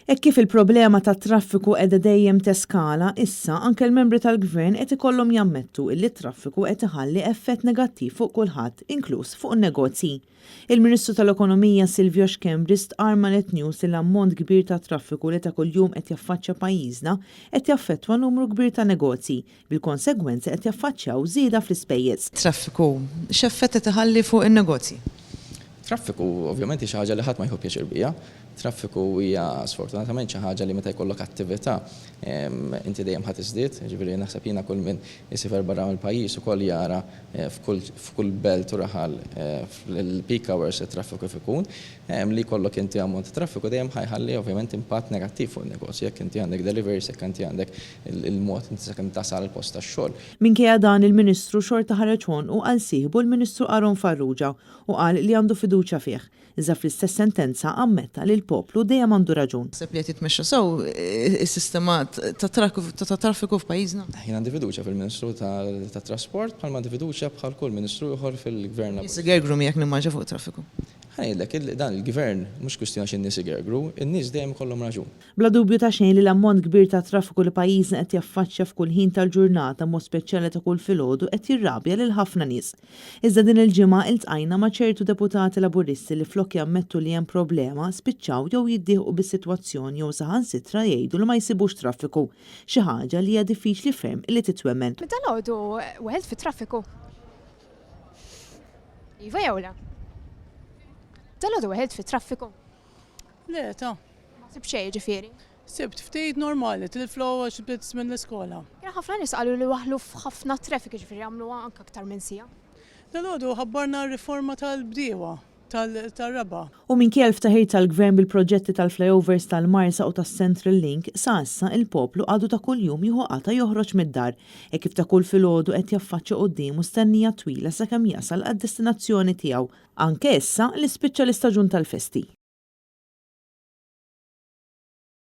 Hekk kif il-problema tat-traffiku qiegħda dejjem teskala, issa anke l-membri tal-Gvern qed ikollhom jammettu illi t-traffiku qed iħalli effett negattiv fuq kulħadd, inkluż fuq in-negozji. Il-Ministru tal-Ekonomija Silvio Schembri stqarr ma' Net News li l-ammont kbir ta' traffiku li ta' kuljum qed jaffaċċja pajjiżna qed jaffettwa numru kbir ta' negozji, bil-konsegwenza qed jaffaċċjaw żieda fl-ispejjeż. Traffiku, x'effett qed iħalli fuq in-negozji? Traffiku ovvjament hi xi ħaġa li ħadd ma jieħu pjaċir biha. Traffiku hija sfortunatament xi ħaġa li meta jkollok attività inti dejjem ħa tiżdied, jiġifieri naħseb jiena kull min isifer barra mill-pajjiż ukoll jara f'kull f'kull belt u raħal fil-peak hours it-traffiku kif ikun. Li jkollok inti ammont ta' traffiku dejjem ħa jħalli ovvjament impatt negattiv fuq in-negozju jekk inti għandek deliveries, jekk inti għandek il-mod inti sakemm tasal il-post tax-xogħol. Minkejja dan il-Ministru xorta ħareġ għonqu għal sieħbu l-Ministru Aaron Farrugia u qal li għandu fiduċja fih, iżda fl-istess sentenza ammetta li l-poplu dejjem għandu raġun. Taħseb li qed jitmexxa sew is-sistema tat-traffiku f'pajjiżna? Jien għandi fiduċja fil-Ministru tat-Trasport bħalma għandi fiduċja bħal kull Ministru ieħor fil-Gvern Nies igergru miegħek nimmaġina fuq it-traffiku. Ħa ngħidlek, dan il-Gvern mhux kwistjoni għax in-nies igergru, in-nies dejjem ikollhom raġun. Bla dubju ta' xejn li l-ammont kbir ta' traffiku li pajjiżna qed jaffaċċja f'kull ħin tal-ġurnata, mod speċjali ta' kull filgħodu, qed jirrabja lil ħafna nies. Iżda din il-ġimgħa iltqajna ma' ċertu deputati Laburisti li flok jammettu li hemm problema, spiċċaw jew jiddieħqu bis-sitwazzjoni jew saħansitra jgħidu li ma jsibux traffiku, xi ħaġa li hija diffiċli ferm li titwemmen. Dalgħodu weħilt fit-traffiku. Iva jew le? Dalgħodu weħilt fit-traffiku. Le, ta. Ma sibt xejn ġifieri. Sibt ftit normali, til-flow għax bdiet minn l-iskola. Kien ħafna nies qalu li waħlu f'ħafna traffic ġifieri għamlu anke aktar minn siegħa. Dalgħodu ħabbarna r-riforma tal-bdiewa tar-raba'. U minkejja l-ftaħir tal-Gvern bil-proġetti tal-flyovers tal-Marsa u tas-Central Link, sa issa il-poplu għadu ta' kuljum jieħu qatgħa joħroġ mid-dar, hekk kif ta' kull filgħodu qed jaffaċċja quddiemu stennija twila sakemm jasal għad-destinazzjoni tiegħu, anke issa li spiċċa l-istaġun tal-festi.